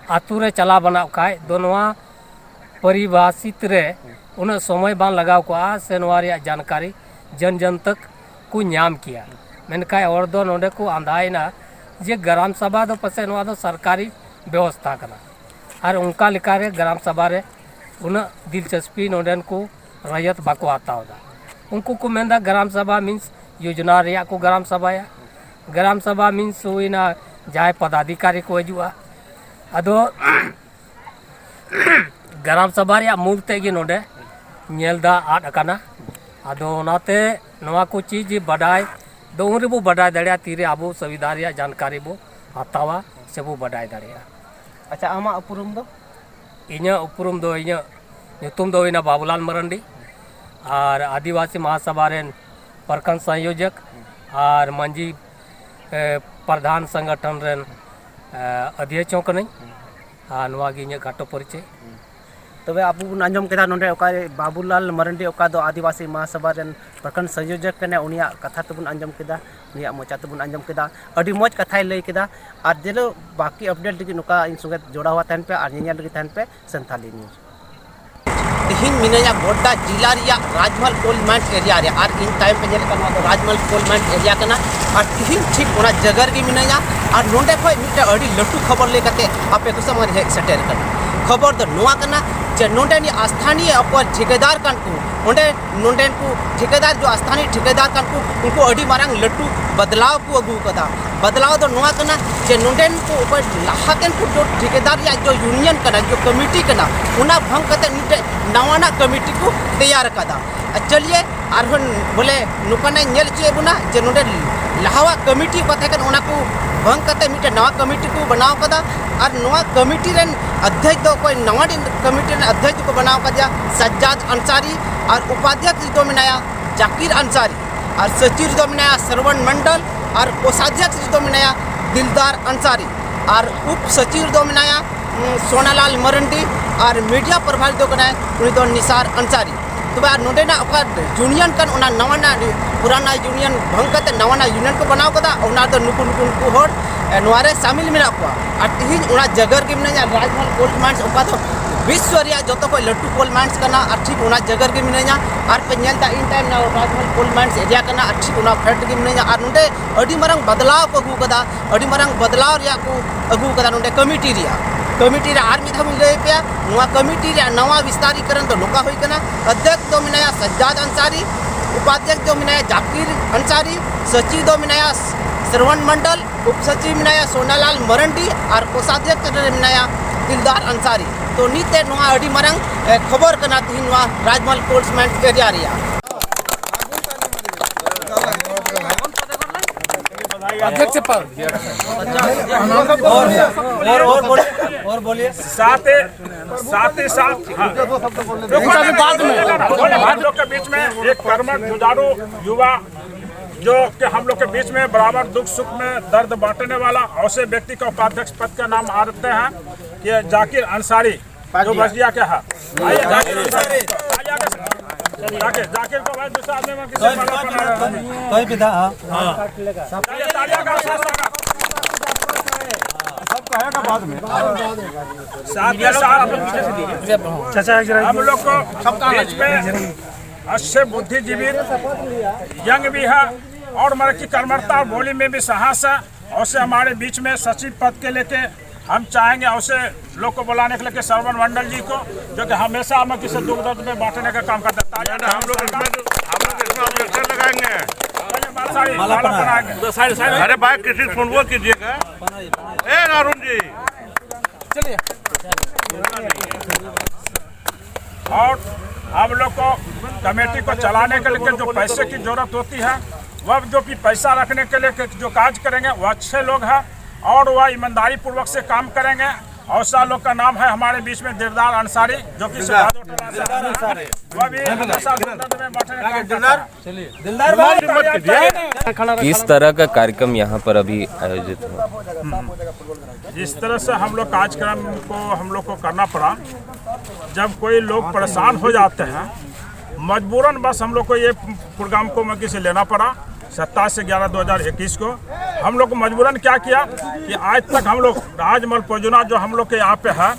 ᱟᱹᱛᱩ ᱨᱮ ᱪᱟᱞᱟᱣ ᱵᱟᱱᱟᱜ ᱠᱷᱟᱡ ᱫᱚ ᱱᱚᱣᱟ ᱯᱚᱨᱤᱵᱷᱟᱥᱤᱛ ᱨᱮ ᱩᱱᱟᱹᱜ ᱥᱚᱢᱚᱭ ᱵᱟᱝ ᱞᱟᱜᱟᱣ ᱠᱚᱜᱼᱟ ᱥᱮ ᱱᱚᱣᱟ ᱨᱮᱭᱟᱜ ᱡᱟᱱᱠᱟᱨᱤ ᱡᱚᱱ ᱡᱚᱱ ᱛᱚᱠ ᱠᱚ ᱧᱟᱢ ᱠᱮᱭᱟ᱾ ᱢᱮᱱᱠᱷᱟᱱ ᱦᱚᱲ ᱫᱚ ᱱᱚᱰᱮ ᱠᱚ ᱟᱸᱫᱷᱟᱭᱮᱱᱟ ᱡᱮ ᱜᱨᱟᱢ ᱥᱚᱵᱷᱟ ᱫᱚ ᱯᱟᱥᱮᱡ ᱱᱚᱣᱟ ᱫᱚ ᱥᱚᱨᱠᱟᱨᱤ ᱵᱮᱵᱚᱥᱛᱷᱟ ᱠᱟᱱᱟ᱾ ᱟᱨ ᱚᱱᱠᱟ ᱞᱮᱠᱟᱨᱮ ᱜᱨᱟᱢ ᱥᱚᱵᱷᱟ ᱨᱮ ᱩᱱᱟᱹᱜ ᱫᱤᱞᱪᱟᱥᱯᱤ ᱱᱚᱰᱮᱱ ᱠᱚ ᱨᱟᱭᱚᱛ ᱵᱟᱠᱚ ᱦᱟᱛᱟᱣ ᱮᱫᱟ᱾ ᱩᱱᱠᱩ ᱠᱚ ᱢᱮᱱᱫᱟ ᱜᱨᱟᱢ ᱥᱚᱵᱷᱟ means ᱭᱳᱡᱽᱱᱟ ᱨᱮᱭᱟᱜ ᱠᱚ ᱜᱨᱟᱢ ᱥᱚᱵᱷᱟᱭᱟ᱾ ᱜᱨᱟᱢ ᱥᱚᱵᱷᱟ means ᱦᱩᱭᱱᱟ ᱡᱟᱦᱟᱸᱭ ᱯᱚᱫᱟᱫᱷᱤᱠᱟᱨᱤ ᱠᱚ ᱦᱤᱡᱩᱜᱼᱟ᱾ ᱟᱫᱚ ᱜᱨᱟᱢ ᱥᱚᱵᱷᱟ ᱨᱮᱭᱟᱜ ᱢᱩᱞ ᱛᱮᱫ ᱜᱮ ᱱᱚᱰᱮ ᱧᱮᱞ ᱫᱟ ᱟᱫ ᱟᱠᱟᱱᱟ᱾ ᱟᱫᱚ ᱚᱱᱟᱛᱮ ᱱᱚᱣᱟ ᱠᱚ ᱪᱤᱡᱽ ᱵᱟᱰᱟᱭ ᱫᱚ ᱩᱱ ᱨᱮᱵᱚ ᱵᱟᱰᱟᱭ ᱫᱟᱲᱮᱭᱟᱜᱼᱟ, ᱛᱤᱨᱮ ᱟᱵᱚ ᱥᱚᱝᱵᱤᱫᱷᱟᱱ ᱨᱮᱭᱟᱜ ᱡᱟᱱᱠᱟᱨᱤ ᱵᱚ ᱦᱟᱛᱟᱣᱟ ᱥᱮᱵᱚ ᱵᱟᱰᱟᱭ ᱫᱟᱲᱮᱭᱟᱜᱼᱟ᱾ ᱟᱪᱪᱷᱟ, ᱟᱢᱟᱜ ᱩᱯᱨᱩᱢ ᱫᱚ? ᱤᱧᱟᱹᱜ ᱩᱯᱨᱩᱢ ᱫᱚ, ᱤᱧᱟᱹᱜ ᱧᱩᱛᱩᱢ ᱫᱚ ᱦᱩᱭᱱᱟ ᱵᱟᱵᱩᱞᱟᱞ ᱢᱟᱨᱟᱱᱰᱤ ᱟᱨ ᱟᱹᱫᱤᱵᱟᱹᱥᱤ ᱢᱟᱦᱟᱥᱟᱵᱷᱟ ᱨᱮᱱ ᱯᱨᱚᱠᱷᱚᱸᱰ ᱥᱚᱝᱭᱳᱡᱚᱠ ᱟᱨ ᱢᱟᱹᱡᱷᱤ, ᱮ, ᱯᱨᱚᱫᱷᱟᱱ ᱥᱚᱝᱜᱚᱴᱷᱚᱱ ᱨᱮᱱ, ᱮ, ᱚᱫᱷᱭᱚᱠᱷ ᱦᱚᱸ ᱠᱟᱹᱱᱟᱹᱧ᱾ ᱟᱨ ᱱᱚᱣᱟ ᱜᱮ ᱤᱧᱟᱹᱜ ᱠᱷᱟᱴᱚ ᱯᱚᱨᱤᱪᱚᱭ᱾ ᱛᱚᱵᱮ ᱟᱵᱚ ᱵᱚᱱ ᱟᱸᱡᱚᱢ ᱠᱮᱫᱟ ᱱᱚᱰᱮ ᱚᱠᱟᱨᱮ ᱵᱟᱵᱩᱞᱟᱞ ᱢᱟᱨᱟᱱᱰᱤ, ᱚᱠᱟ ᱫᱚ ᱟᱹᱫᱤᱵᱟᱹᱥᱤ ᱢᱟᱦᱟᱥᱟᱵᱷᱟ ᱨᱮᱱ ᱯᱨᱚᱠᱷᱚᱸᱰ ᱥᱚᱝᱭᱳᱡᱚᱠ ᱠᱟᱱᱟᱭ, ᱩᱱᱤᱭᱟᱜ ᱠᱟᱛᱷᱟ ᱛᱮᱵᱚᱱ ᱟᱸᱡᱚᱢ ᱠᱮᱫᱟ, ᱩᱱᱤᱭᱟᱜ ᱢᱚᱪᱟ ᱛᱮᱵᱚᱱ ᱟᱸᱡᱚᱢ ᱠᱮᱫᱟ᱾ ᱟᱹᱰᱤ ᱢᱚᱡᱽ ᱠᱟᱛᱷᱟᱭ ᱞᱟᱹᱭ ᱠᱮᱫᱟ᱾ ᱟᱨ ᱡᱮᱱᱚ ᱵᱟᱹᱠᱤ update ᱞᱟᱹᱜᱤᱫ ᱱᱚᱝᱠᱟ ᱤᱧ ᱥᱚᱸᱜᱮ ᱡᱚᱲᱟᱣ ᱛᱟᱦᱮᱱ ᱯᱮ ᱟᱨ ᱧᱮᱧᱮᱞ ᱨᱮᱜᱮ ᱛᱟᱦᱮᱱ ᱯᱮ ᱥᱟᱱᱛᱷᱟᱞᱤ news᱾ ᱛᱮᱦᱮᱧ ᱢᱤᱱᱟᱹᱧᱟ ᱜᱳᱰᱰᱟ ᱡᱤᱞᱟ ᱨᱮᱭᱟᱜ ᱨᱟᱡᱽᱢᱟᱞ coal mines area ᱨᱮ, ᱟᱨ ᱤᱧ ᱛᱟᱭᱚᱢ ᱯᱮ ᱧᱮᱞ ᱠᱟᱱᱟ, ᱱᱚᱣᱟ ᱫᱚ ᱨᱟᱡᱽᱢᱟᱞ coal mines area ᱠᱟᱱᱟ᱾ ᱟᱨ ᱛᱮᱦᱮᱧ ᱴᱷᱤᱠ ᱚᱱᱟ ᱡᱟᱭᱜᱟ ᱨᱮᱜᱮ ᱢᱤᱱᱟᱹᱧᱟ᱾ ᱟᱨ ᱱᱚᱰᱮ ᱠᱷᱚᱱ ᱢᱤᱫᱴᱮᱱ ᱟᱹᱰᱤ ᱞᱟᱹᱴᱩ ᱠᱷᱚᱵᱚᱨ ᱞᱟᱹᱭ ᱠᱟᱛᱮ ᱟᱯᱮ ᱠᱚ ᱥᱟᱢᱟᱝ ᱨᱮ ᱦᱮᱡ ᱥᱮᱴᱮᱨ ᱠᱟᱱᱟ᱾ ᱠᱷᱚᱵᱚᱨ ᱫᱚ ᱱᱚᱣᱟ ᱠᱟᱱᱟ ᱡᱮ ᱱᱚᱰᱮᱱᱤᱡ ᱥᱛᱷᱟᱱᱤᱭ ᱚᱠᱚᱭ ᱴᱷᱤᱠᱟᱹᱫᱟᱨ ᱠᱟᱱ ᱠᱚ, ᱚᱸᱰᱮ ᱱᱚᱰᱮᱱ ᱠᱚ ᱴᱷᱤᱠᱟᱹᱫᱟᱨ, ᱡᱚ ᱥᱛᱷᱟᱱᱤᱭ ᱴᱷᱤᱠᱟᱹᱫᱟᱨ ᱠᱟᱱ ᱠᱚ, ᱩᱱᱠᱩ ᱟᱹᱰᱤ ᱢᱟᱨᱟᱝ ᱞᱟᱹᱴᱩ ᱵᱟᱫᱞᱟᱣ ᱠᱚ ᱟᱹᱜᱩ ᱠᱟᱫᱟ᱾ ᱵᱟᱫᱞᱟᱣ ᱫᱚ ᱱᱚᱣᱟ ᱠᱟᱱᱟ ᱡᱮ ᱱᱚᱰᱮᱱ ᱠᱚ ᱚᱠᱚᱭ ᱞᱟᱦᱟᱛᱮᱱ ᱠᱚ ᱡᱚ ᱴᱷᱤᱠᱟᱹᱫᱟᱨ ᱨᱮᱭᱟᱜ ᱡᱚ union ᱠᱟᱱᱟ, ᱡᱚ committee ᱠᱟᱱᱟ, ᱚᱱᱟ ᱵᱷᱟᱝ ᱠᱟᱛᱮ ᱢᱤᱫᱴᱮᱡ ᱱᱟᱣᱟᱱᱟᱜ committee ᱠᱚ ᱛᱮᱭᱟᱨ ᱠᱟᱫᱟ᱾ ᱟᱨ ᱪᱟᱹᱞᱤᱭᱮ ᱟᱨᱦᱚᱸ ᱵᱚᱞᱮ ᱱᱚᱝᱠᱟᱱᱟᱜ ᱧᱮᱞ ᱦᱚᱪᱚᱭᱮᱫ ᱵᱚᱱᱟ ᱡᱮ ᱱᱚᱰᱮ ᱞᱟᱦᱟᱣᱟᱜ committee ᱚᱠᱟ ᱛᱟᱦᱮᱸ ᱠᱟᱱᱟ, ᱚᱱᱟ ᱠᱚ ᱵᱷᱟᱝ ᱠᱟᱛᱮ ᱢᱤᱫᱴᱮᱡ ᱱᱟᱣᱟ committee ᱠᱚ ᱵᱮᱱᱟᱣ ᱠᱟᱫᱟ᱾ ᱟᱨ ᱱᱚᱣᱟ committee ᱨᱮᱱ ᱚᱫᱷᱭᱚᱠᱷ ᱫᱚ ᱚᱠᱚᱭ ᱱᱟᱣᱟ ᱫᱤᱱ committee ᱨᱮᱱ ᱚᱫᱷᱭᱚᱠᱷ ᱫᱚᱠᱚ ᱵᱮᱱᱟᱣ ᱠᱟᱫᱮᱭᱟ ᱥᱟᱡᱡᱟᱫ ᱟᱱᱥᱟᱨᱤ, ᱟᱨ ᱩᱯᱟᱫᱷᱭᱚᱠᱷ ᱨᱮᱫᱚ ᱢᱮᱱᱟᱭᱟ ᱡᱟᱠᱤᱨ ᱟᱱᱥᱟᱨᱤ, ᱟᱨ ᱥᱚᱪᱤᱵᱽ ᱨᱮᱫᱚ ᱢᱮᱱᱟᱭᱟ ᱥᱨᱚᱵᱚᱱ ᱢᱚᱱᱰᱚᱞ, ᱟᱨ ᱠᱳᱥᱟᱫᱷᱭᱚᱠᱷ ᱨᱮᱫᱚ ᱢᱮᱱᱟᱭᱟ ᱫᱤᱞᱫᱟᱨ ᱟᱱᱥᱟᱨᱤ, ᱟᱨ ᱩᱯ ᱥᱚᱪᱤᱵᱽ ᱨᱮᱫᱚ ᱢᱮᱱᱟᱭᱟ, ᱩᱸ, ᱥᱳᱱᱟᱞᱟᱞ ᱢᱟᱨᱟᱱᱰᱤ, ᱟᱨ media ᱯᱨᱚᱵᱷᱟᱨᱤ ᱫᱚ ᱠᱟᱱᱟᱭ, ᱩᱱᱤ ᱫᱚ ᱱᱤᱥᱟᱨ ᱟᱱᱥᱟᱨᱤ᱾ ᱛᱚᱵᱮ ᱟᱨ ᱱᱚᱰᱮᱱᱟᱜ ᱚᱠᱟ union ᱠᱟᱱ, ᱚᱱᱟ ᱱᱟᱣᱟᱱᱟᱜ, ᱯᱩᱨᱟᱱᱟ union ᱵᱷᱟᱝ ᱠᱟᱛᱮ ᱱᱟᱣᱟᱱᱟᱜ union ᱠᱚ ᱵᱮᱱᱟᱣ ᱠᱟᱫᱟ, ᱚᱱᱟ ᱨᱮᱫᱚ ᱱᱩᱠᱩ, ᱱᱩᱠᱩ, ᱱᱩᱠᱩ ᱦᱚᱲ, ᱮ, ᱱᱚᱣᱟ ᱨᱮ ᱥᱟᱢᱤᱞ ᱢᱮᱱᱟᱜ ᱠᱚᱣᱟ᱾ ᱟᱨ ᱛᱤᱦᱤᱧ ᱚᱱᱟ ᱡᱟᱭᱜᱟ ᱨᱮᱜᱮ ᱢᱤᱱᱟᱹᱧᱟ, ᱨᱟᱡᱽᱢᱟᱞ coal mines, ᱚᱠᱟ ᱫᱚ ᱵᱤᱥᱥᱚ ᱨᱮᱭᱟᱜ ᱡᱚᱛᱚ ᱠᱷᱚᱱ ᱞᱟᱹᱴᱩ coal mines ᱠᱟᱱᱟ᱾ ᱟᱨ ᱴᱷᱤᱠ ᱚᱱᱟ ᱡᱟᱭᱜᱟ ᱨᱮᱜᱮ ᱢᱤᱱᱟᱹᱧᱟ᱾ ᱟᱨ ᱯᱮ ᱧᱮᱞ ᱮᱫᱟ ᱤᱧ ᱛᱟᱭᱚᱢ ᱱᱚᱣᱟ ᱨᱟᱡᱽᱢᱟᱞ coal mines area ᱠᱟᱱᱟ᱾ ᱟᱨ ᱴᱷᱤᱠ ᱚᱱᱟ ᱯᱷᱮᱰ ᱨᱮᱜᱮ ᱢᱤᱱᱟᱹᱧᱟ᱾ ᱟᱨ ᱱᱚᱰᱮ ᱟᱹᱰᱤ ᱢᱟᱨᱟᱝ ᱵᱟᱫᱞᱟᱣ ᱠᱚ ᱟᱹᱜᱩ ᱠᱟᱫᱟ, ᱟᱹᱰᱤ ᱢᱟᱨᱟᱝ ᱵᱟᱫᱞᱟᱣ ᱨᱮᱭᱟᱜ ᱠᱚ ᱟᱹᱜᱩ ᱠᱟᱫᱟ ᱱᱚᱰᱮ committee ᱨᱮᱭᱟᱜ᱾ Committee ᱨᱮ ᱟᱨ ᱢᱤᱫ ᱫᱷᱟᱣ ᱤᱧ ᱞᱟᱹᱭ ᱟᱯᱮᱭᱟ, ᱱᱚᱣᱟ committee ᱨᱮᱭᱟᱜ ᱱᱟᱣᱟ ᱵᱤᱥᱛᱟᱨᱤᱠᱚᱨᱚᱱ ᱫᱚ ᱱᱚᱝᱠᱟ ᱦᱩᱭ ᱠᱟᱱᱟ᱾ ᱚᱫᱷᱭᱚᱠᱷ ᱫᱚ ᱢᱮᱱᱟᱭᱟ ᱥᱟᱡᱡᱟᱫ ᱟᱱᱥᱟᱨᱤ, ᱩᱯᱟᱫᱷᱭᱚᱠᱷ ᱫᱚ ᱢᱮᱱᱟᱭᱟ ᱡᱟᱠᱤᱨ ᱟᱱᱥᱟᱨᱤ, ᱥᱚᱪᱤᱵᱽ ᱫᱚ ᱢᱮᱱᱟᱭᱟ ᱥᱨᱚᱵᱚᱱ ᱢᱚᱱᱰᱚᱞ, ᱩᱯ ᱥᱚᱪᱤᱵᱽ ᱢᱮᱱᱟᱭᱟ ᱥᱳᱱᱟᱞᱟᱞ ᱢᱟᱨᱟᱱᱰᱤ, ᱟᱨ ᱠᱳᱥᱟᱫᱷᱭᱚᱠᱷ ᱨᱮ ᱢᱮᱱᱟᱭᱟ ᱫᱤᱞᱫᱟᱨ ᱟᱱᱥᱟᱨᱤ᱾ ᱛᱚ ᱱᱤᱛ ᱛᱮ ᱱᱚᱣᱟ ᱟᱹᱰᱤ ᱢᱟᱨᱟᱝ, ᱮ, ᱠᱷᱚᱵᱚᱨ ᱠᱟᱱᱟ ᱛᱤᱦᱤᱧ ᱱᱚᱣᱟ ᱨᱟᱡᱽᱢᱟᱞ coal mines area ᱨᱮᱭᱟᱜ᱾ अध्यक्ष पद। और, और, और बोलिए, और बोलिए। साथ ही, साथ ही साथ, हाँ। रुको, अभी बाद में। हम लोग के बीच में एक कर्मठ, जुझारू युवा, जो कि हम लोग के बीच में बराबर दुख सुख में दर्द बांटने वाला ऐसे व्यक्ति का उपाध्यक्ष पद का नाम आते हैं कि जाकिर अंसारी, जो बस दिया क्या है? आइए, जाकिर अंसारी। आइए, आगे से। जाकिर, जाकिर को भाई दूसरा आदमी में किसी को माला पहना रहे हैं। कोई विधा, हाँ। तालियां का आशीर्वाद। साथ के साथ चाचा, हम लोग को बीच में अच्छे बुद्धिजीवी, यंग भी है और हमारे की कर्मठता और बोली में भी साहस है। और से हमारे बीच में सचिव पद के लेके हम चाहेंगे और से लोग को बुलाने के लेके श्रवण मंडल जी को, जो कि हमेशा हम किसी दुख दर्द में बांटने का काम करते हैं। तालियां हम लोग इसमें, हम लोग इसमें objection लगाएंगे। माला पहनाएंगे। अरे भाई, किसी सुनवो कीजिएगा। ए अरुण जी, चलिए। और हम लोग को कमेटी को चलाने के लिए जो पैसे की जरूरत होती है, वह जो भी पैसा रखने के लिए जो काज करेंगे, वो अच्छे लोग हैं और वह ईमानदारी पूर्वक से काम करेंगे। और सा लोग का नाम है हमारे बीच में दिलदार अंसारी, जो कि सुभाष होटल से है। वह भी हमेशा दुख दर्द में बैठने का काम करता है। दिलदार भाई, तालियां, तालियां। किस तरह का कार्यक्रम यहाँ पर अभी आयोजित हुआ? जिस तरह से हम लोग कार्यक्रम को हम लोग को करना पड़ा, जब कोई लोग परेशान हो जाते हैं, मजबूरन बस हम लोग को ये प्रोग्राम को मौके से लेना पड़ा। सत्ताईस से ग्यारह दो हज़ार इक्कीस को हम लोग को मजबूरन क्या किया कि आज तक हम लोग राजमहल परियोजना जो हम लोग के यहाँ पे है,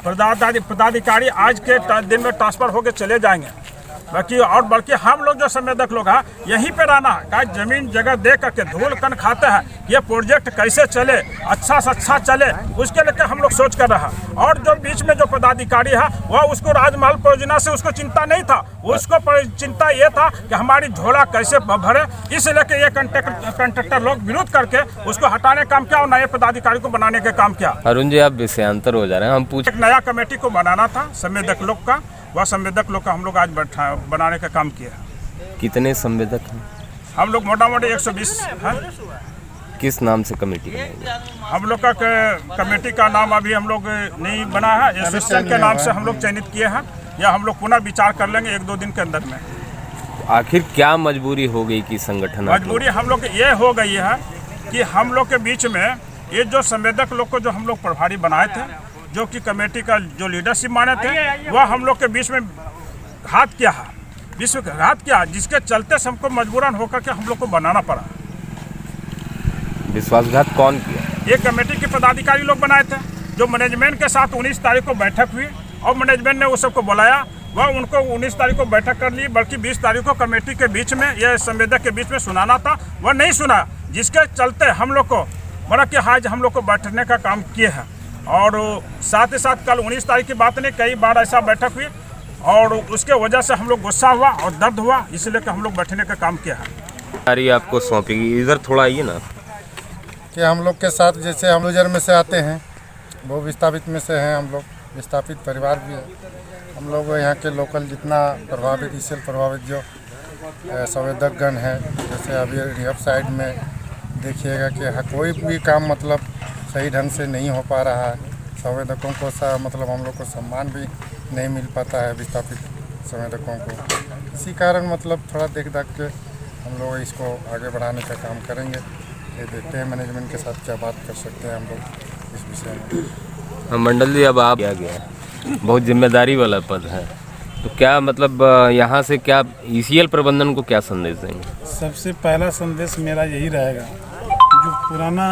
पदाधिकारी, पदाधिकारी आज के टा-, दिन में ट्रांसफर होके चले जाएंगे। बाकी और बल्कि हम लोग जो संवेदक लोग हैं, यहीं पे रहना है। क्या जमीन जगह दे करके धूल कन खाते हैं, ये प्रोजेक्ट कैसे चले, अच्छा से अच्छा चले, उसके लेके हम लोग सोच कर रहा। और जो बीच में जो पदाधिकारी है, वह उसको राजमहल परियोजना से उसको चिंता नहीं था, उसको पर-, चिंता ये था कि हमारी झोला कैसे भ-, भरे, इस लेके ये कॉन्ट्रैक्ट-, कॉन्ट्रैक्टर लोग विरोध करके उसको हटाने का काम किया और नए पदाधिकारी को बनाने का काम किया। अरुण जी, आप विषयांतर हो जा रहे हैं, हम पूछ एक नया कमेटी को बनाना था संवेदक लोग का, वह संवेदक लोग का हम लोग आज बैठा, बनाने का काम किया। कितने संवेदक हैं? हम लोग मोटा मोटी एक सौ बीस हैं। किस नाम से कमेटी बनाएंगे? हम लोग का क- कमेटी का नाम अभी हम लोग नहीं बना है, एसोसिएशन के नाम से हम लोग चयनित किए हैं। या हम लोग पुनः विचार कर लेंगे एक दो दिन के अंदर में। आखिर क्या मजबूरी हो गई कि संगठन आप लोग मजबूरी हम लोग की ये हो गई है कि हम लोग के बीच में ये जो संवेदक लोग को जो हम लोग प्रभारी बनाए थे, जो कि कमेटी का जो लीडरशिप माने थे, वह हम लोग के बीच में घात किया है, विश्वासघात किया, जिसके चलते से हमको मजबूरन होकर के हम लोग को बनाना पड़ा। विश्वासघात कौन किया? ये कमेटी के पदाधिकारी लोग बनाए थे, जो मैनेजमेंट के साथ उन्नीस तारीख को बैठक हुई और मैनेजमेंट ने उस सबको बुलाया। वह उनको उन्नीस तारीख को बैठक कर ली, बल्कि बीस तारीख को कमेटी के बीच में, ये संवेदक के बीच में सुनाना था, वह नहीं सुना, जिसके चलते हम लोग को, बड़ा कि आज हम लोग को बैठने का काम किए हैं। और साथ ही साथ कल उन्नीस तारीख की बात नहीं, कई बार ऐसा बैठक हुई और उसके वजह से हम लोग गुस्सा हुआ और दर्द हुआ, इसलिए कि हम लोग बैठने का काम किया है। जिम्मेदारी आपको सौंपेगी, इधर थोड़ा आइए ना। कि हम लोग के साथ, जैसे हम लोग जर में से आते हैं, वो विस्थापित में से हैं हम लोग, विस्थापित परिवार भी है। हम लोग यहाँ के लोकल जितना प्रभावित, इससे प्रभावित जो अ, संवेदकगण है, जैसे अभी रिहब साइड में देखिएगा कि हाँ, कोई भी काम मतलब सही ढंग से नहीं हो पा रहा है। संवेदकों को सा मतलब हम लोग को सम्मान भी नहीं मिल पाता है विस्थापित संवेदकों को। इसी कारण मतलब थोड़ा देख दाख के हम लोग इसको आगे बढ़ाने का काम करेंगे। ये देखते हैं मैनेजमेंट के साथ क्या बात कर सकते हैं हम लोग इस विषय में। हाँ, मंडल जी, अब आप किया गया है, बहुत जिम्मेदारी वाला पद है, तो क्या मतलब अ, यहाँ से क्या ईसीएल प्रबंधन को क्या संदेश देंगे? सबसे पहला संदेश मेरा यही रहेगा, जो पुराना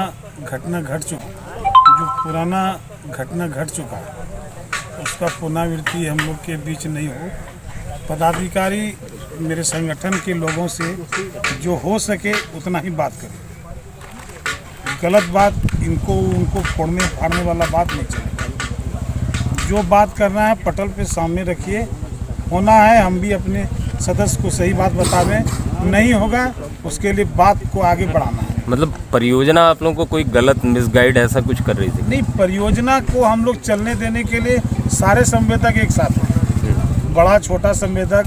घटना घट चुका जो पुराना घटना घट चुका है, उसका पुनरावृत्ति हम लोग के बीच नहीं हो। पदाधिकारी मेरे संगठन के लोगों से जो हो सके उतना ही बात करें। गलत बात इनको उनको फोड़ने फाड़ने वाला बात नहीं चलेगा। जो बात करना है पटल पे सामने रखिए, होना है हम भी अपने सदस्य को सही बात बतावें, नहीं होगा उसके लिए बात को आगे बढ़ाना है। मतलब परियोजना आप लोगों को कोई गलत, मिसगाइड ऐसा कुछ कर रही थी? नहीं, परियोजना को हम लोग चलने देने के लिए सारे संवेदक एक साथ हैं। बड़ा छोटा संवेदक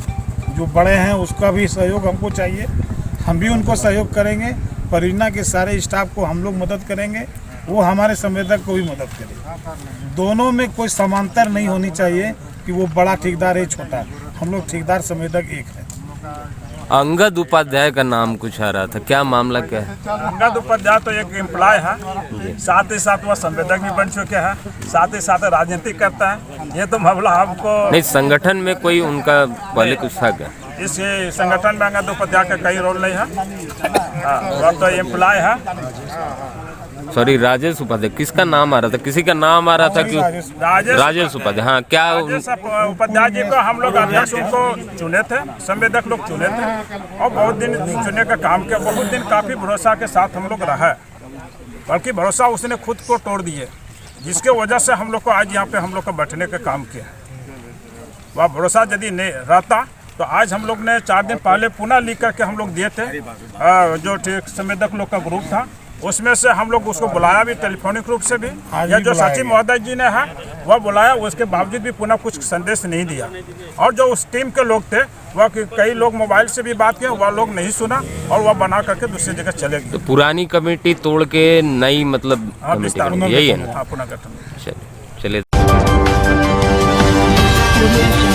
जो बड़े हैं उसका भी सहयोग हमको चाहिए, हम भी उनको सहयोग करेंगे। परियोजना के सारे स्टाफ को हम लोग मदद करेंगे, वो हमारे संवेदक को भी मदद करेंगे। दोनों में कोई समांतर नहीं होनी चाहिए कि वो बड़ा ठेकेदार है, छोटा। हम लोग ठेकेदार संवेदक एक है। अंगद उपाध्याय का नाम कुछ आ रहा था, क्या मामला क्या है? अंगद उपाध्याय तो एक एम्प्लॉय है, साथ ही साथ वह संवेदक भी बन चुके हैं, साथ ही साथ राजनीति करता है। ये तो मामला हमको नहीं, संगठन में कोई उनका पहले कुछ था क्या? इस संगठन में अंगद उपाध्याय का कई रोल नहीं है। हाँ, वह तो एम्प्लॉय है। सॉरी, राजेश उपाध्याय, किसका नाम आ रहा था? किसी का नाम आ रहा था कि राजेश राजेश उपाध्याय, हाँ, क्या उन- राजेश उप- उपाध्याय जी को हम लोग अध्यक्ष उनको चुने थे, संवेदक लोग चुने थे और बहुत दिन चुनने का काम किया, बहुत दिन काफ़ी भरोसा के साथ हम लोग रहा, बल्कि भरोसा उसने खुद को तोड़ दिए, जिसके वजह से हम लोग को आज यहाँ पे हम लोग को बैठने का काम किया। वह भरोसा यदि नहीं रहता तो आज हम लोग ने चार दिन पहले पुनः लिख करके हम लोग दिए थे, आ, जो ठीक संवेदक लोग का ग्रुप था, उसमें से हम लोग उसको बुलाया भी टेलीफोनिक रूप से भी, आज या भी जो बुलाया सचिव गया। महोदय जी ने है वह बुलाया, उसके बावजूद भी पुनः कुछ संदेश नहीं दिया। और जो उस टीम के लोग थे वह कि- कई लोग मोबाइल से भी बात किए, वह लोग नहीं सुना और वह बना करके दूसरी जगह चले गए। तो पुरानी कमेटी तोड़ के नई, मतलब, हाँ, कमेटी विस्तार बनी, यही है ना? हाँ, पुनर्गठन। चलिए, चलिए।